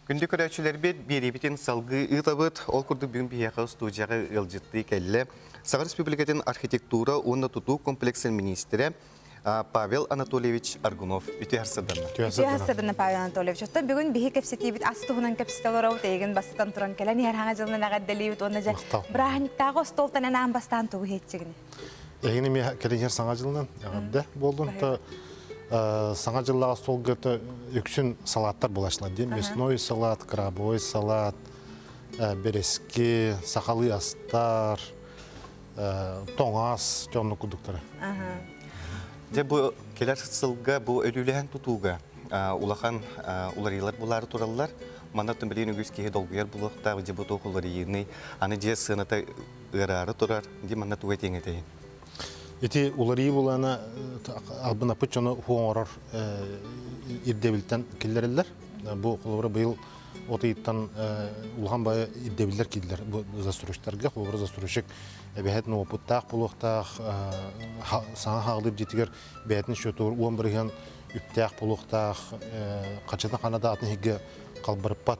Күндү көрөөччүлэрбит, биэриибитин салгыы ыытабыт. Ол курдук бүгүн биһиэхэ устуудьуйаҕа ыалдьыттыы кэллэ. Саха Республикатын архитектура уонна тутуу комплексын миниистирэ Павел Анатольевич Аргунов. Үтүө сарсыарданна. Үтүө сарсыарданна Павел Анатольевич. Оттон бүгүн биһи кэпсэтиибит ас туһунан кэпсэтэ олоробут. Эйигин бастатан туран кэлэн иһэр хаҥа дьылынан эҕэрдэлиибит уонна дьэ бырааһынньыктааҕы остуолтан эн аан бастаан тугу иһиэччигиний? Эһигини эмиэ кэлин иһэр саҥа дьылынан эҕэрдэ буоллун. Саҥа дьыллааҕы остуолга үксүн салааттар булааччылар диэн. Мясной салат, крабовый салат, бэрэски, сахалыы астар, тоҥас дьоннук курдуктара. Дьэ бу кэлэр сылга бу өлүүлэһэн тутууга улахан уларыйыылар булаары тураллар. Манна билигин үгүс киһи долгуйар булуохтаах дьэ бу туох уларыйыыный, аны дьиэ сыаната ыараары турар, дии манна тугу этиэҥ этэй? Ити уларыйыы булаана албынаппыт дьону оҥорор ирдэбилтэн киллэрэллэр. Бу холобура быйыл от ыйыттан улахан баайы ирдэбиллэр киирдилэр бу застройщиктарга. Холобура застройщик эбэһэт уопуттаах буолуохтаах, саҥа хаалыыр дьиэтигэр бэйэтин счетугар 10% үптээх буолуохтаах, хаччытын хана да атын иһигэ халбарыппат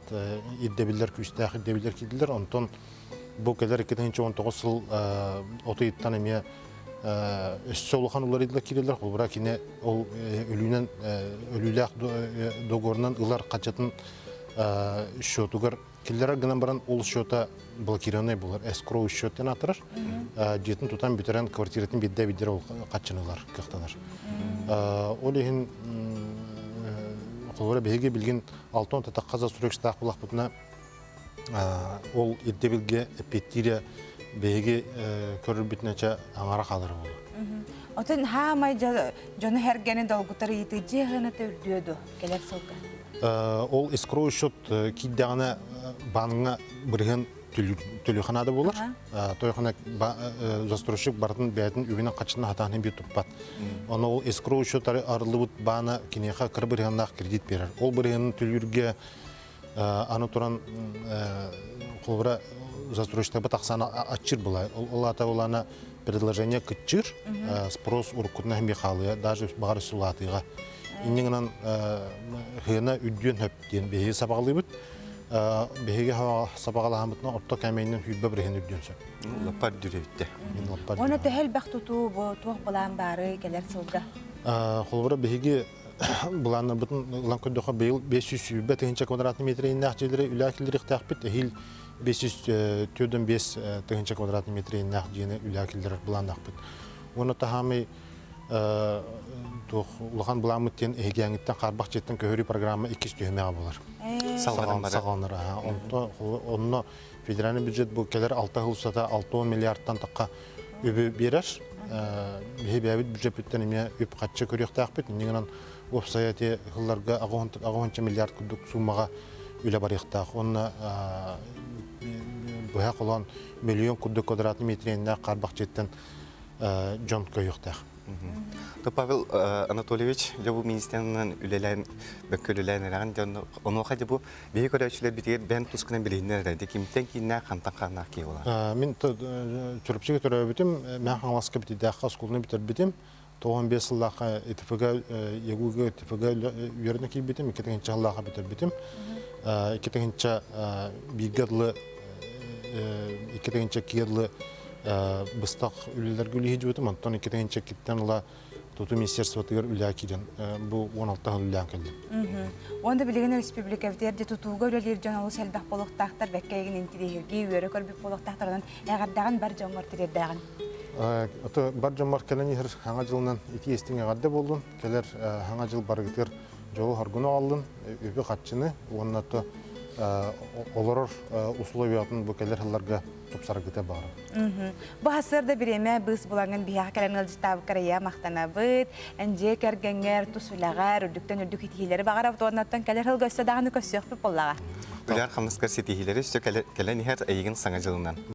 ирдэбиллэр, күүстээх ирдэбиллэр киирдилэр. Онтон Бу кэлэр 2019 сыл от ыйыттан эмиэ өссө улахан уларыйдылар киирэллэр. Холобура кини ол өлүүнэн өлүүлээх договорунан ылар хачатын счетугар киллэрэр гынан баран ол счета блокированный буолар, эскроу счет диэн аатырар. Дьиэтин тутан бүтэрэн квартиратын биирдэ биирдэр ол хаччыны ылар кыахтанар. Ол иһин холобура биһиги билигин алтан татахха застройщиктаах булахпытына Ол ирдэбилгэ эппиэттиирэ биһиги көрөрбүтүнэчэ аҥара хаалара буолуо. Отон хаамай дьону сэргэни долгутар ыйытыы дьиэ сыаната үрдүө дуо кэлэр сылга? Ол эскроу счет киирдэҕинэ бааҥҥа бырыһыан төлүөхэ наада буолар. Тойхана застройщик барытын бэйэтин үбүнэн хаччытын хатаан биир туппат. Ону ол эскроу счет арыллыбыт баана киниэхэ кыра бырыһыаннаах кредит биэрэр. Ол бырыһыанын төлүүргэ Аны туран холобура застройщиктарбыт ахсаана аччыыр была. Ол аата булаана предложение кыччыыр, спрос уруккутунан эмиэ хаалыа, даже баҕар сулаатыыга. Инньэ гынан хыана үрдүөн хөп диэн биһиги сабаҕалыыбыт. Биһиги сабаҕалаһаммытынан орто кээмэйинэн сүүрбэ бырыһын үрдүөн сөп. Лаппар дүрүбүттэ. Уонна төһө элбэх тутуу бу туох былаан баары кэлэр сылга? Холобура биһиги Былааннарбытын ылан көрдөххө, быйыл 520 тыһыынча квадратный метр иэннээх дьиэлэри үлэҕэ киллэриэхтээхпит. Эһиил 545 тыһыынча квадратный метр иэннээх дьиэни үлэҕэ киллэрэр былааннаахпыт. Уонна таһаамай туох улахан былааммыт диэн эһигээҥиттэн хаарбах дьиэттэн көһөрүү программа иккис түһүмэҕэ буолар. Саҕаланар. Онно федеральный бюджет бу кэлэр 6 сыл устата 60 миллиардтан тахха үбү биэрэр. Биһи бэйэбит бюджеппиттэн эмиэ үп-харчы көрүөхтээхпит. Инньэ гынан уопсайа ити сылларга аҕыһынча миллиард курдук суумаҕа үлэ барыахтаах. Уонна быһа холоон миллион курдук квадратный метриннээх хаарбах дьиэттэн дьон көйүөхтээх. То Павел Анатольевич, дьэ бу министрынан үлэлээн, бөккө үлэлээн эрэҕин дьон онуоха дьэ бу Биһи көрөөччүлэрбитигэр бэйэм тускунан билиһиннэр эрэ, кимтэн кииннээх, хантан хааннаах киһи буолар? Мин Чурапчыга төрөөбүтүм, Мэҥэ Хаҥаласка Битийдээххэ оскуоланы бүтэрбитим. 95 сыллаахха ИТФГ, ЯГУга ИТФГ үөрэнэ киирбитим, 2 сыллаахха бүтэрбитим. 2 бииргэ дылы, 2 иккигэ дылы быстах үлэлэргэ үлэлиһи онтон 2 ыла Тутуу министерствотыгар үлэҕэ киирэн бу 16 сыл үлэлээн кэллим. Уонна билигин республикабытыгар де тутууга үлэлиир дьон олус элбэх буолуохтаахтар, бэккэ эйигин интириэһиргии, үөрэ көрбүт буолуохтаахтар, онон эҕэрдэҕин бар дьоҥҥор тириэрдээҕин. Ото бар дьоммор кэлэн иһэр Саҥа дьылынан итии истиҥ эҕэрдэ буоллун. Кэлэр Саҥа дьыл барыгытыгар дьолу-соргуну аҕаллын, үбү-харчыны уонна то олорор условиятын бу кэлэр сылларга тупсаргыта баҕарабын. Бу сарсыарда бириэмэ быыс булаҥҥын биһиэхэ кэлэн ыалдьыттаабыккар эйэ махтанабыт. Эн дьиэ кэргэҥҥэр, тус үлэҕэр, үрдүктэн үрдүк ситиһиилэри баҕарабыт уоннаттан кэлэр сылга өссө даҕаны көрсүөхпүт буоллаҕа. Үлэҕэр хамнаскар ситиһиилэри өссө кэлэн иһэр эйигин Саҥа дьылынан.